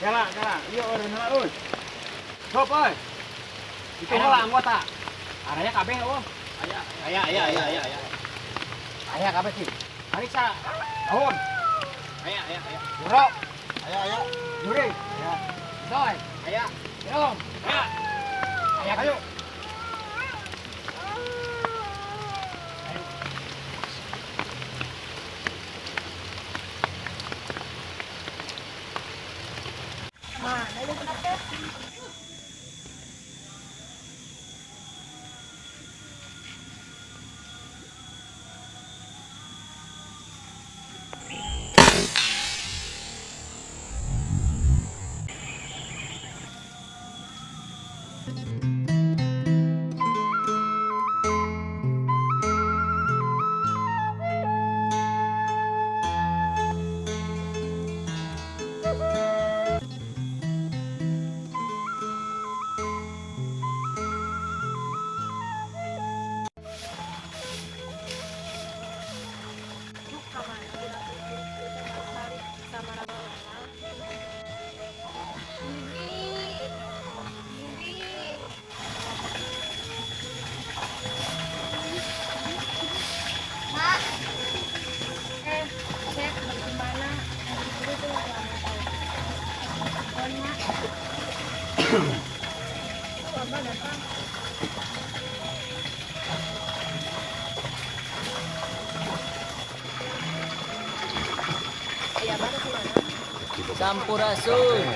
Kala, kala. Ieu eureun heula euy. Sok euy. Itu heula anggota. Araya kabeh eueuh. Aya, aya, aya, aya, aya, aya. Aya kabeh sih. Pariksa. Nuhun. Aya, aya, aya. Juro. Aya, aya. Juri. Aya. Doy. Aya. Yom. Aya. Aya kayu. Mana lu kenapa? Sampurasun.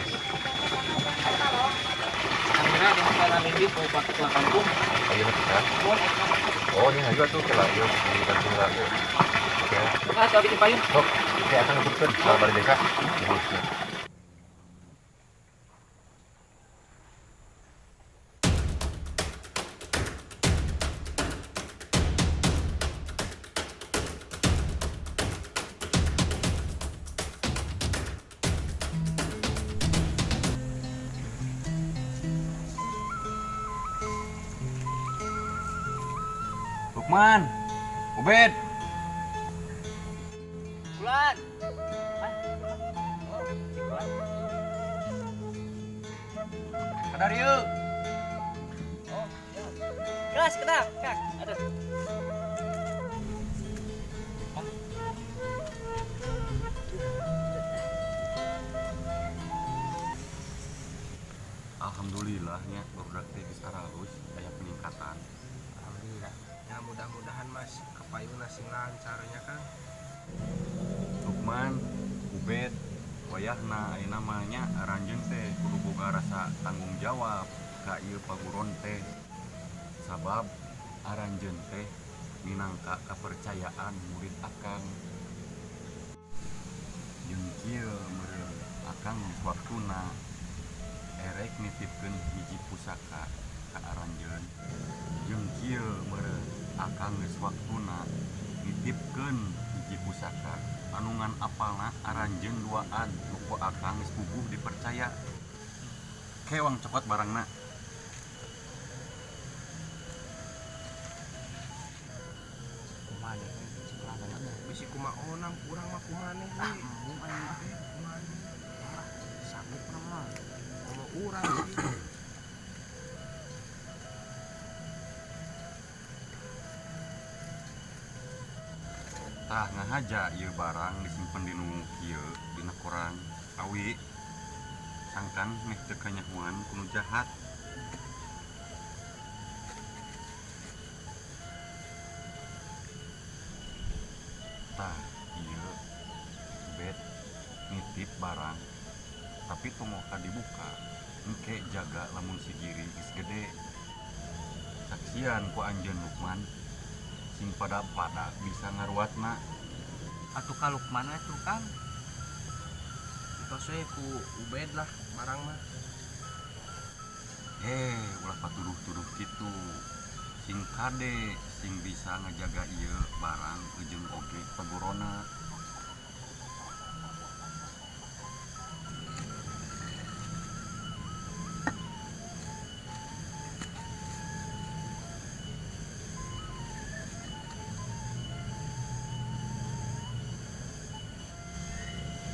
Oh, ini juga tuh kalau yuk di kampung lagi. Oke. Ah, coba bikin payung. Sok, saya akan ngebutkeun kalau bari desa. Lukman, Ubed. Bulan. Kadar yuk. Oh, keras, kedap, kak. Aduh. Alhamdulillahnya barudak teh geus aralus aya peningkatan. Alhamdulillah. Ya mudah-mudahan Mas kepayuna sing lancarnya Kang. Lukman, Ubed, wayahna ayeuna mah nya aranjeun teh kudu boga rasa tanggung jawab ka ieu paguron teh. Sabab aranjeun teh minangka kepercayaan murid akang. Jeung kieu meureun akang geus waktuna erek nitipkeun hiji pusaka ka aranjeun. Jeung kieu meureun akang geus waktuna nitipkeun hiji pusaka anu ngan apalna aranjeun duaan nu ku akang geus puguh dipercaya. Kewang cokot barangna. Kumaha bisi kumaha onam urang mah kumaha Ah, embung aing mah. Kumaha Sanggup urang mah. komo urang. Tah ngahaja ieu barang disimpen di nu kieu dina koran awi sangkan meh teu kanyahoan ku nu jahat. Tah ieu bet nitip barang tapi tong ka dibuka engke jaga lamun si Giri geus gede. Saksian ku anjeun Lukman sing pada-pada bisa ngaruatna. Atuh ka Lukman we tuh Kang. Tos we ku Ubed lah barang mah. Ulah patuduh-tuduh kitu. Sing kade sing bisa ngajaga ieu barang jeung oge pagurona.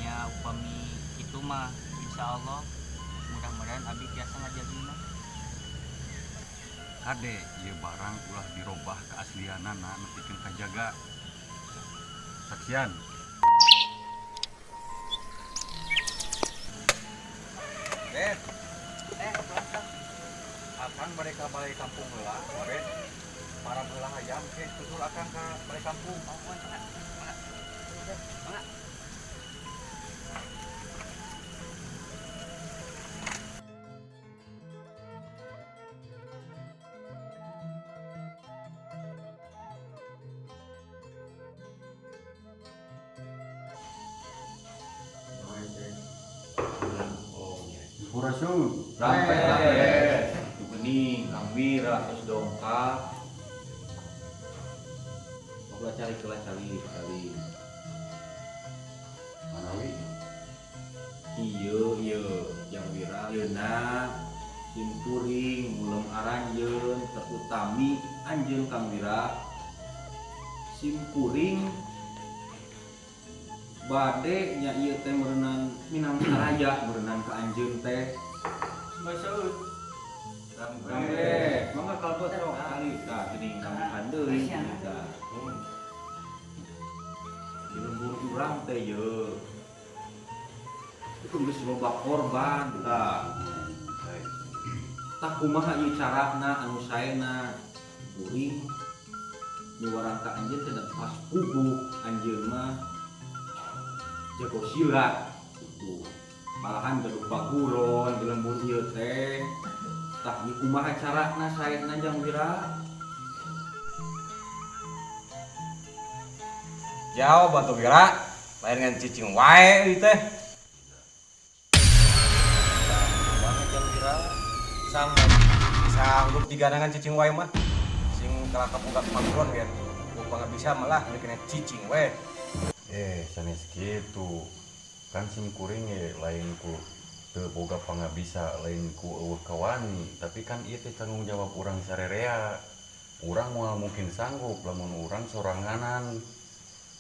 Ya upami kitu mah insya Insya Allah mudah-mudahan abi tiasa ngajagina. Kade ieu barang ulah dirobah keaslianana nepikeun kajaga. Saksian. Bet. Akang bade ka balai kampung heula, Bet. Para heula hayam ke susul akang ka balai kampung. Mangga. Sampurasun. Rampe. Itu bening, Kang Wira terus dongkap. Ulah cari ulah cari cari. Manawi? Iya iya, yang Wira yeuna simkuring mulem aranjeun terutami anjeun Kang Wira. Simkuring bade nya ieu teh meureunan minang saraya meureunan ka anjeun teh. Masaud. Rambe, mangga kalbet sok kali tah geuning kambuhan deui tah. Di lembur urang teh ye. Itu geus loba korban tah. Tah kumaha ieu carana anu saena kuring nyuwarang ka anjeun teh da pas puguh anjeun mah jago silat gitu. Malahan gaduh paguron di lembur ieu teh. Tah ieu kumaha carana saena Jang Wira? Jawab atuh Wira, lain ngan cicing wae ieu teh. Kumaha Jang Wira? Sanggup diganangan cicing wae mah. Sing kalah kabuga paguron ge. Lupa nggak bisa malah bikinnya cicing wae. Sanes kitu. Kan sim kuring ge lain ku teu boga pangabisa, lain ku eueuh kawani, tapi kan ieu teh tanggung jawab urang sarerea. Urang moal mungkin sanggup lamun urang soranganan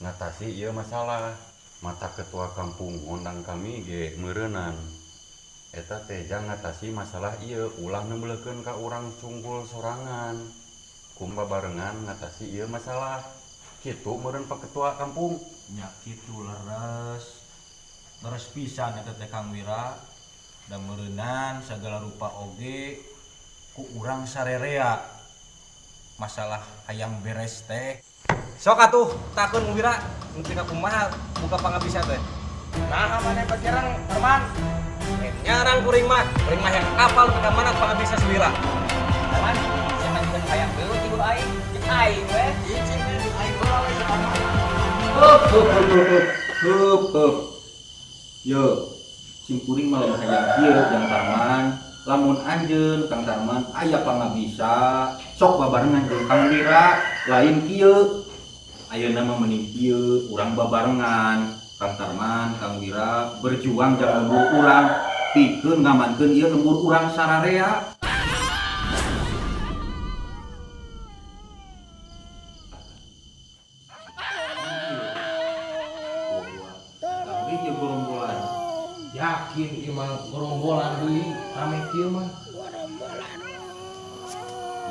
ngatasi ieu masalah. Mata ketua kampung ngondang kami ge meureunan. Eta teh jang ngatasi masalah ieu ulah nembelkeun ka urang sunggul sorangan. Kumba barengan ngatasi ieu masalah. Kitu meureun Pak Ketua Kampung. Nya kitu leres. Leres pisan eta teh Kang Wira. Da meureunan sagala rupa oge ku urang sarerea. Masalah hayang beres teh. Sok atuh takeun Wira, nepi ka kumaha buka pangabisa teh. Nah, maneh pacarang Arman. Nyarang kuring mah yang apal ke mana pangabisa si Wira. Arman, siapa juga hayang beuh ibu aing, jeung aing we. Cicing aing heula we sakono. Hup hup hup hup hup. Yo, simkuring mah lamun hayang kieu Jang Tarman, lamun anjeun Kang Tarman aya pangabisa, sok babarengan jeung Kang Wira, lain kieu. Ayeuna mah mending kieu urang babarengan Kang Tarman, Kang Wira berjuang jang lembur urang pikeun ngamankeun ieu lembur urang sararea. Tapi ieu gerombolan. Yakin ieu mah gerombolan deui, rame kieu mah. Gerombolan.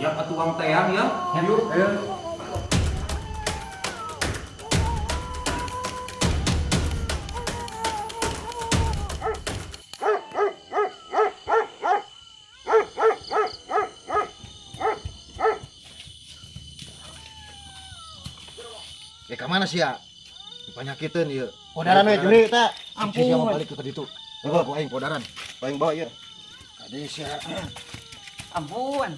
Ya petuang teang ya. Yuk, ayo. Ya ka mana sih ya? Panyakiteun ieu. Podaran we juri teh. Ampun. Sia mah balik ke ditu. Bawa ku aing podaran. Aing bawa ieu. Kade sia. Ampun.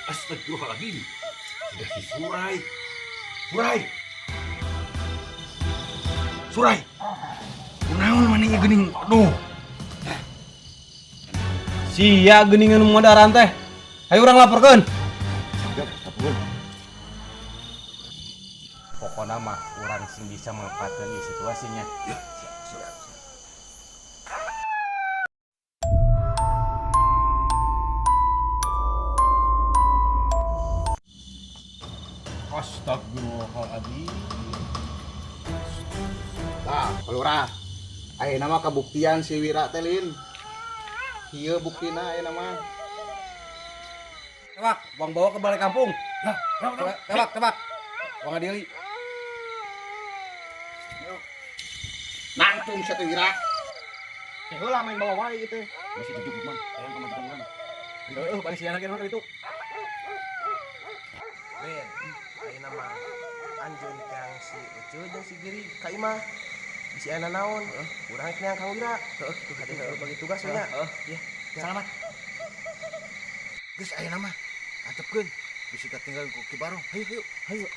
Astagfirullahaladzim. Sudah si Surai. Surai. Surai. Kunaon maneh ieu geuning? Aduh. Sia geuningan modaran teh. Hayu urang laporkeun. Pokona mah urang sing bisa manfaatkeun ieu situasinya. Siap, siap. Astagfirullahaladzim. Tah, Lurah. Ayeuna mah kabuktian si Wira teh lin. Kieu buktina ayeuna mah. Tebak, buang bawa ke balai kampung. Nah, tebak, tebak. Buang adili. Nangtung satu Wira. Eh heula main bawa wae ieu teh. Masih duduk mah, hayang ka urang. Heeh, bari siana ge itu. Ben, ayeuna mah anjeun kang si Ucu jeung si Giri ka imah. Bisi aya naon? Urang rek neang Kang Wira. Heuh, kitu hade bagi tugas we nya. Heeh, iya. Salamat. Geus ayeuna mah antepkeun bisi katinggalan ku Ki Barong. Hayu hayu hayu.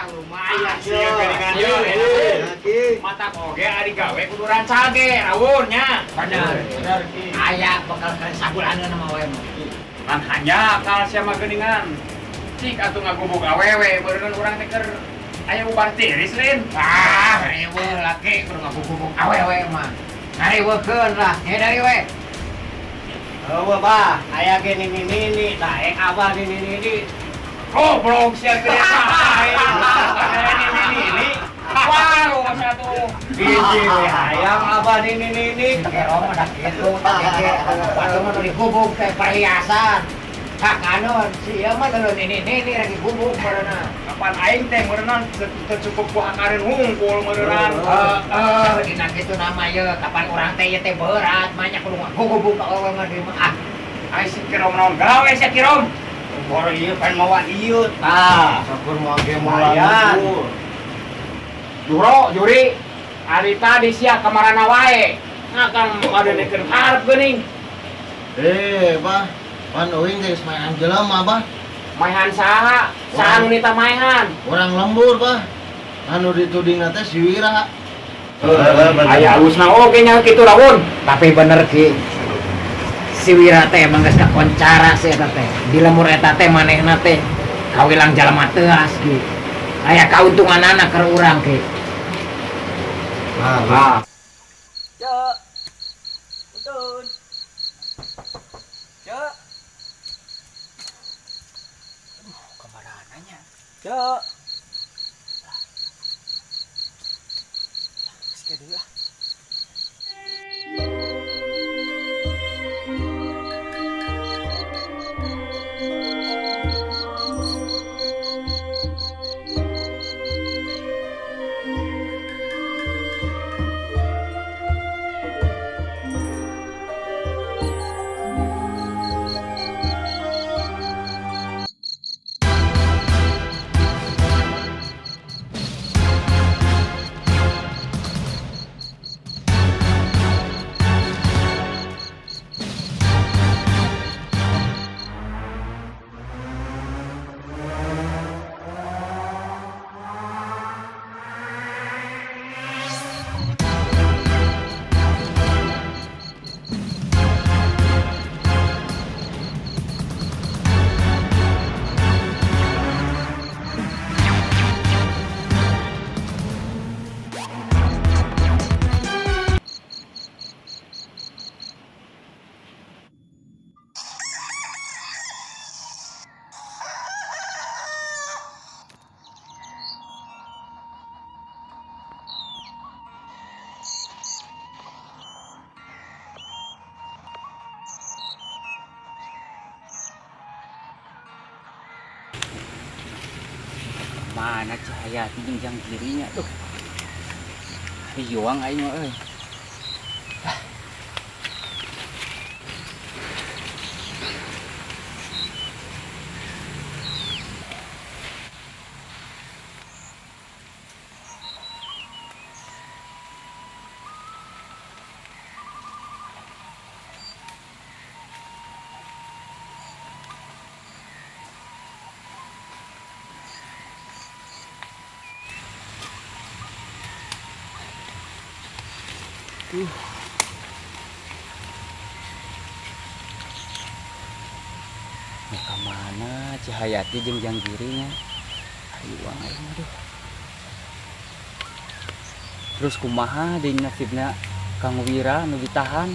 Lumayan sih geuningan deui. Mata oge ari gawe kudu rancang ge rawon nya. Bener. Bener ki. Aya bakal keren sabulaneun mah we mah. Kan hanya akal sia mah geuningan. Cik atuh ngagubuk awewe beureun urang teh keur aya ubar tiris lin. Ah, riweuh laki kudu ngagubuk awewe mah. Ngariweukeun lah, heuh dari we. Eueuh bah, aya ge nini-nini, daek abah nini-nini. Goblok sia teh. Nini-nini. Wah, lu satu. Biji we hayang abah nini-nini. Kerong mah da kitu, tah ge. Batu mah digubuk teh perhiasan. Hak anon, si ieu mah leuleun nini-nini rek digubuk meureunna. Kapan aing teh meureunna teu cukup ku hakareun hungkul meureunna. Heeh, dina kitu nama ieu kapan urang teh ieu teh berat, banyak kudu ngagubuk ka awewe mah deui mah. Ah, ai si Kirom naon gawe sia Kirom? Boro ieu pan mawa ieu tah. Syukur moal ge moal. Juro, juri. Ari tadi sia kamarana wae. Ngakang ngadenekeun harep geuning. Eh, bah. Pan euing teh geus maehan jelema, bah. Maehan saha? Saha nu nita maehan? Urang lembur, bah. Anu ditudingna teh si Wira. Aya alusna oge nya kitu rawon. Tapi bener ki. Si Wira teh emang geus kakoncara si eta teh. Di lemur eta teh manehna teh kawilang jalma teuas ki. Aya kauntunganana keur urang ki. Ah. Cek. Utun. Cek. Aduh, kemarananya. Cek. Geus deui ah. Mana cahaya jenjang kirinya tuh. Riuang aing mah euy. Ka mana Cihayati jeung Janggirinya? Ayo aing aduh. Terus kumaha deui nasibna Kang Wira nu ditahan?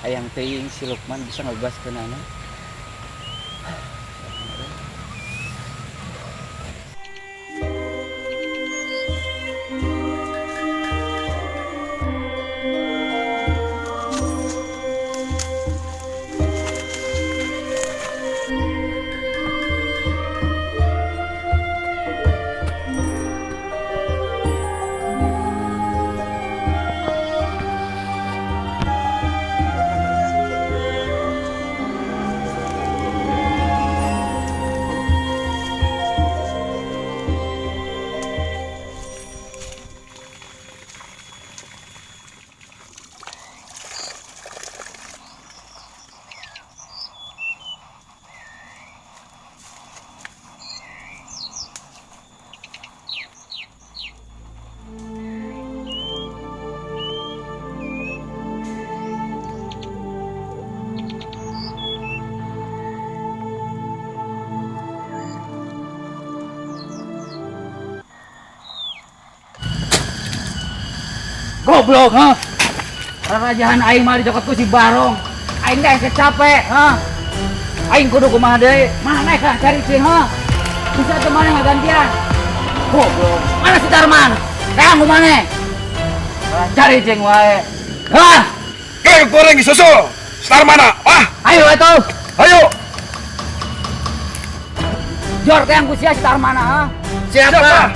Hayang teuing si Lukman bisa ngabebaskeunana. Goblok, ha? Rarajahan aing mah dicokot ku si Barong. Aing teh capek, ha? Aing kudu kumaha deui? Mana kah cari sih, ha? Bisa teu maneh ngagantian? Goblok. Mana si Darman? Kang kumaha? Cari cing wae. Hah? Ke goreng disusul. Darmana, wah. Ayo atuh. Ayo. Jor teh ku sia si Darmana, ha? Siapa?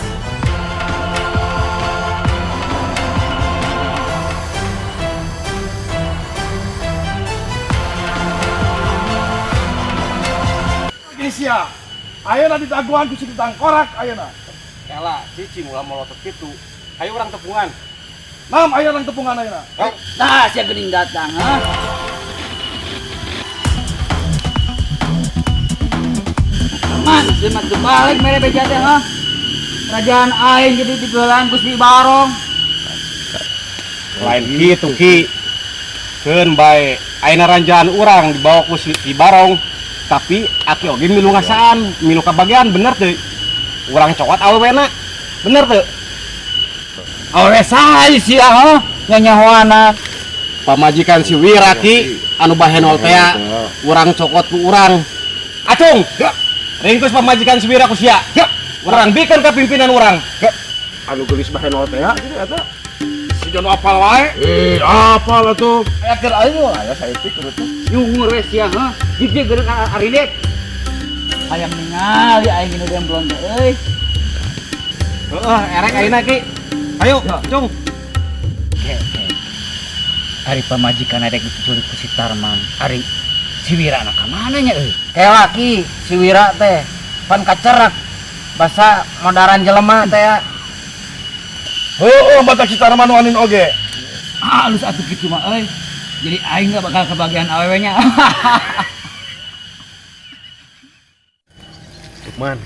Sia, ayeuna ditaguhan ku si tangkorak ayeuna. Ela, cicing ulah molotot kitu. Ayo urang tepungan. Nam, ayo urang tepungan ayeuna. Tah, sia geuning datang, ha. Man, sia mah teu balik mere beja teh, ha. Kerajaan aing jadi digelang ku si Barong. Lain kitu, Ki. Keun bae, ayeuna ranjaan urang dibawa ku si Barong. Tapi aki oge milu ngasaan, milu kabagian bener teu? Urang cokot awewena. Bener teu? Awewe saha sia ha? Nyanyahoana. Pamajikan si Wira ki anu bahenol teh urang cokot ku urang. Acung. Ringkus pamajikan si Wira ku sia. Urang bikeun ka pimpinan urang. Anu geulis bahenol teh kitu eta. Si Jono apal wae. Apal atuh. Aya keur ayo aya saeutik kudu teh. Nyungur we sia ha. Jig-jig geureun aridek. Hayang ningali aing nu demplon teh euy. Heeh, erek ayeuna Ki. Ayo, Cung. Ke. Ari pamajikan arek diculik ku si Tarman. Ari si Wira na ka mana nya euy? Kela Ki, si Wira teh pan kacerak. Basa modaran jelema teh ya. Heueuh, batak si Tarman nu anin oge. Halus atuh kitu mah euy. Jadi aing gak bakal kebagian awewe-nya. Lukman,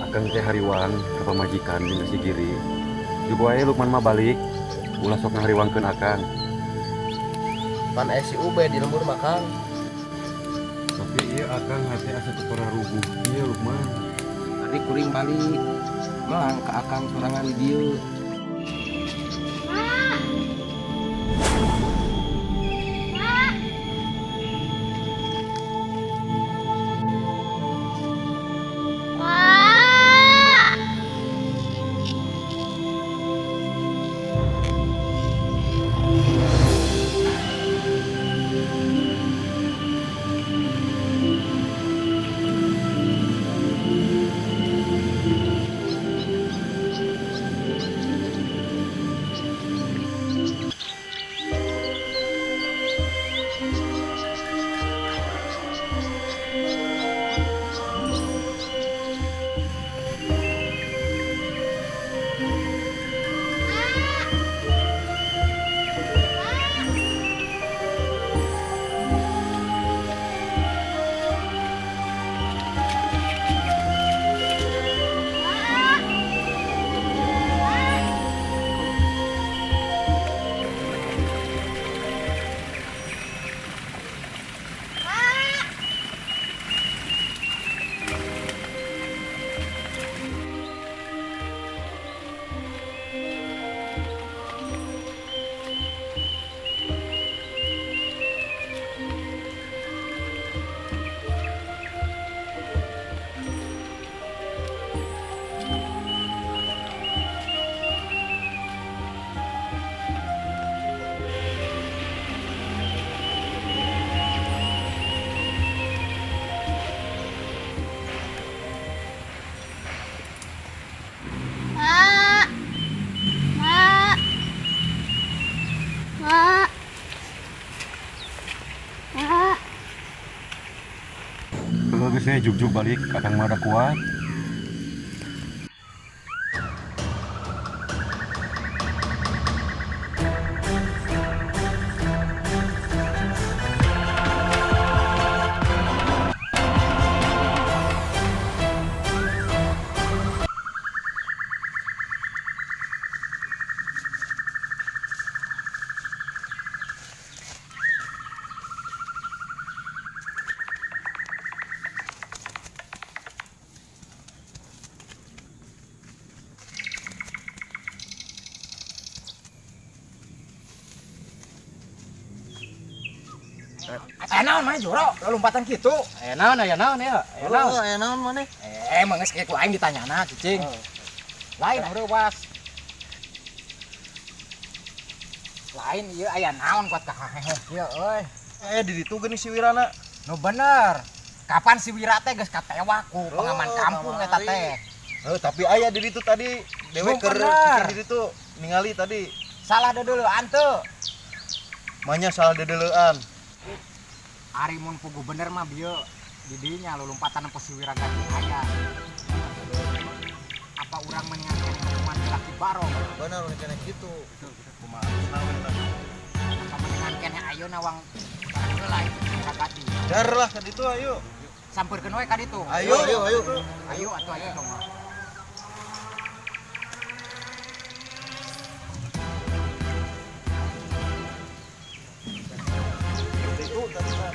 akang teh hariwang ka pamajikan jeung si Giri. Jugo wae Lukman mah balik, ulah sok ngahariwangkeun akang. Pan aya si Ube di lembur mah Kang. Tapi ieu akang hate asa teu pernah ruguh ieu Lukman. Tadi kuring balik melang ka akang sorangan di dieu. Geus jugjug balik akang mah da kuat. Aya naon maneh juro, lompatan kitu. Aya naon ya? Aya naon? Aya naon maneh? Mah geus kieu ku aing ditanyana cicing. Lain reuwas. Lain ieu aya naon kuat ka haheho kieu euy. Di ditu geuning si Wirana. Nu bener. Kapan si Wira teh geus katewak ku pengaman kampung eta teh. Heuh, tapi aya di ditu tadi dewe keur di ditu ningali tadi. Salah deudeulean teu. Manya salah deudeulean. Ari mun pugu bener mah bieu di dinya lulumpatan nempo si Wira ganti aya. Apa urang mendingan nemuan laki barong? Bener rencana kitu. Kumaha naon tah? Apa mendingan keneh ayeuna wang bareng heula Wira ganti. Dar lah ka ditu ayo. Sampeurkeun we ka ditu. Ayo ayo ayo. Ayo atuh ayo dong. Itu tadi kan.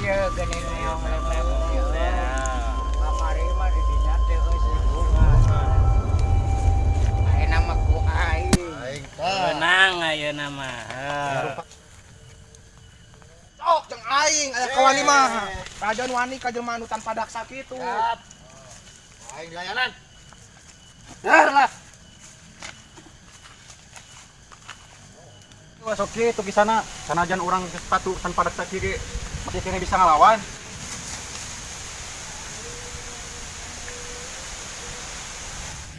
Iya geuning neong lem-lem ieu. Kamari mah di dinya teh euy si bunga. Ayeuna mah ku aing. Aing tah. Menang ayeuna mah. Sok jeung aing aya kawani mah. Rajan wani ka jelema anu tanpa daksa kitu. Aing dilayanan. Dar lah. Wah sok kitu kisana, sanajan urang sepatu tanpa daksa kieu ge masih kene bisa ngalawan.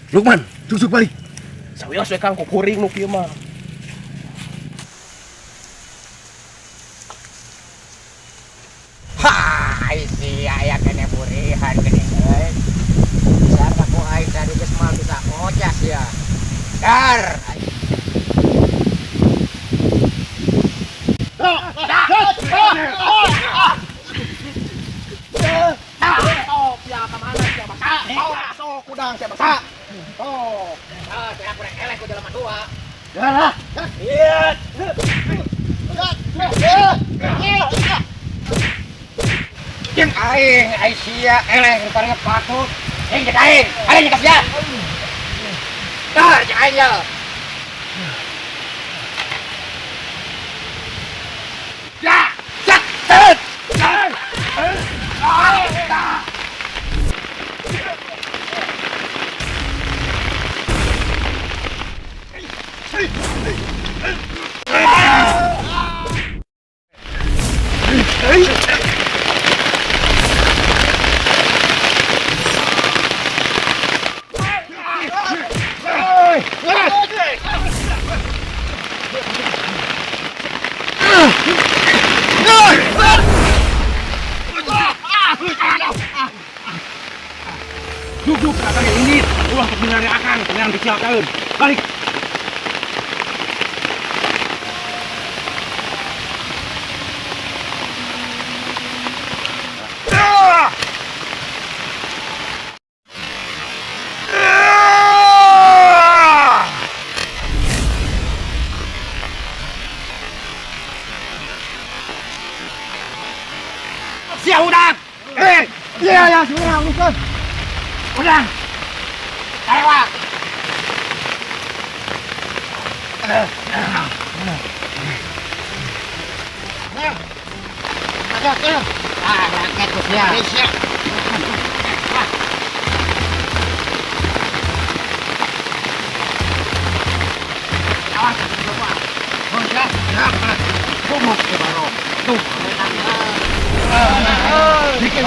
Lukman, tusuk balik. Sawios we Kang kukuring nu kieu mah. Hai si aya kene burihan geuning euy. Sarta ku aing tadi geus moal bisa ojas ya. Dar. Sok kudang sia basa. Sok. Ah, saya kurang eleh ku jelema dua. Lah. Iya. Jeung aing, aing sia eleh rupanya patut. Aing jeung aing, aing jeung sia. Dar jeung aing ya. Ya, cak, tet. Duduk akang ini, ulah kebenaran akang, kebenaran dicilakaeun. Balik. Sia udang. Iya ya, sudah bukan. Udang. Lewat. Ah, raket tuh sia. Awas, coba. Oh, ya. Kumuk ke barong. Atuh. Bikin.